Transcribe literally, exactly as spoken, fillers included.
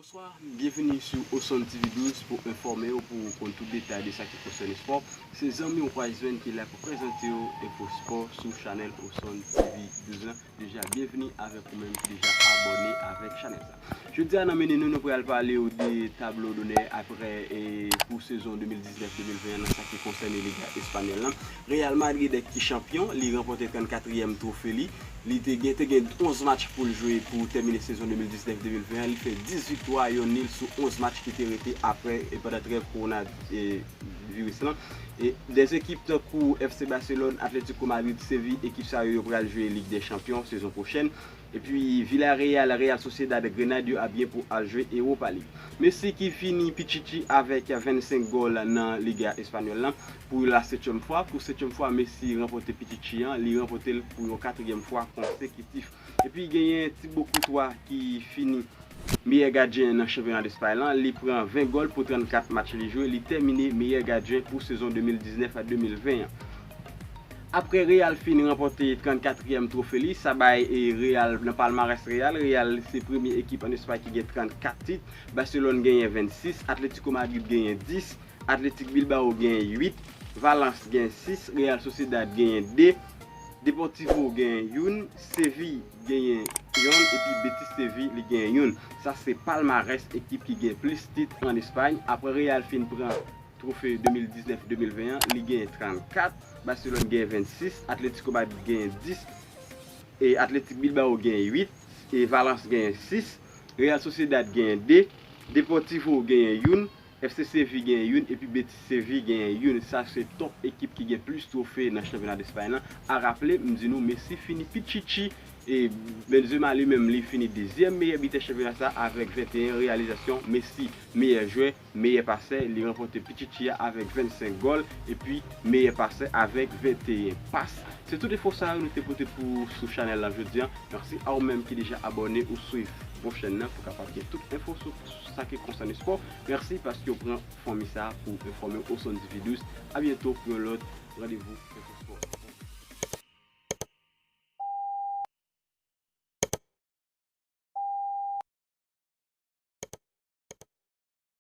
Bonswa, byenvini sou Osonn T V douz pou enfòme w, pou w konn tout detay de sa ki konsène spò. Se zanmi w Prizwen ki la pou prezante w enfo spò sou chanèl Osonn T V douz lan. Deja, byenvini avèk ou menm ki deja abòne avèk chanèl sa. Jodi a, nan meni nou, nou pral pale w de tablo donè apre, e, pou sezon de mil diznèf de mil ven an nan sa ki konsène Liga Espanyòl lan. Real Madrid ki chanpyon, li ranpòte trannkatriyèm twofe li. Li te gen, te gen onz match pou l jwe pou tèmine sezon de mil diznèf de mil ven an. Li fè dis viktwa, yon nil sou onz match ki te rete apre e pandan trèv kowona, e, viris lan. E dèz ekip tankou F C Barcelone, Atletico Madrid, Seville, ekip sa yo, yo pral jwe Lig dè Chanpyon sezon pwochèn. Epi Villarreal, Real Sociedad, Grenade yo ap gen pou al jwe Europa League. Messi ki fini pi tchitchi avèk vennsenk gòl nan Liga Espanyòl lan pou la setyèm fwa. Pou setyèm fwa, Messi ranpòte pi tchitchi an, li ranpòte l pou yon katriyèm fwa konsekitif. Epi genyen Thibaut Courtois ki fini meyè gadyen nan chanpyona Despay lan. Li pran ven gòl pou trannkat match li jwe. Li tèmine meyè gadyen pou sezon de mil diznèf a de mil ven an. Apre Real fin ranpòte trannkatriyèm twofe li, sa bay, e, Real nan palmarès Real. Real se premye ekip ann Espay ki gen trannkat tit. Barcelone genyen vennsis, Atletico Madrid genyen dis, Athletic Bilbao genyen uit, Valence genyen sis, Real Sociedad genyen de, Deportivo genyen youn, Seville genyen yonn, epi Betis Seville li genyen youn. Sa se palmarès ekip ki gen plis tit ann Espay. Apre Real fin pran twofe de mil diznèf de mil ven an, li genyen trannkat, Barcelone genyen vennsis, Atletico Madrid genyen dis, e Athletic Bilbao genyen uit, e Valence genyen sis, Real Sociedad genyen de, Deportivo genyen youn, F C Seville genyen youn, epi Betis Seville genyen youn. Sa se top ekip ki gen plis twofe nan chanpyona Despay lan. A raple, m di nou, Messi fini pi tchitchi, e Benzema li menm, li fini dezyèm meyè bitè chanpyona sa avèk venteyen reyalizasyon. Messi meyè jwè, meyè pasè, li ranpòte pi tchitchi a avèk vennsenk gòl, epi meyè pasè avèk venteyen pas. Se tout enfo sa yo nou te pote pou ou sou chanèl la jodi a. Mèsi a ou menm ki deja abòne ou swiv bon chèn nan pou kapab gen tout enfo sou sa ki konsène spò. Mèsi paske w pran fanmi sa pou enfòme w Osonn T V douz. A byento pou yon lòt randevou enfo spò.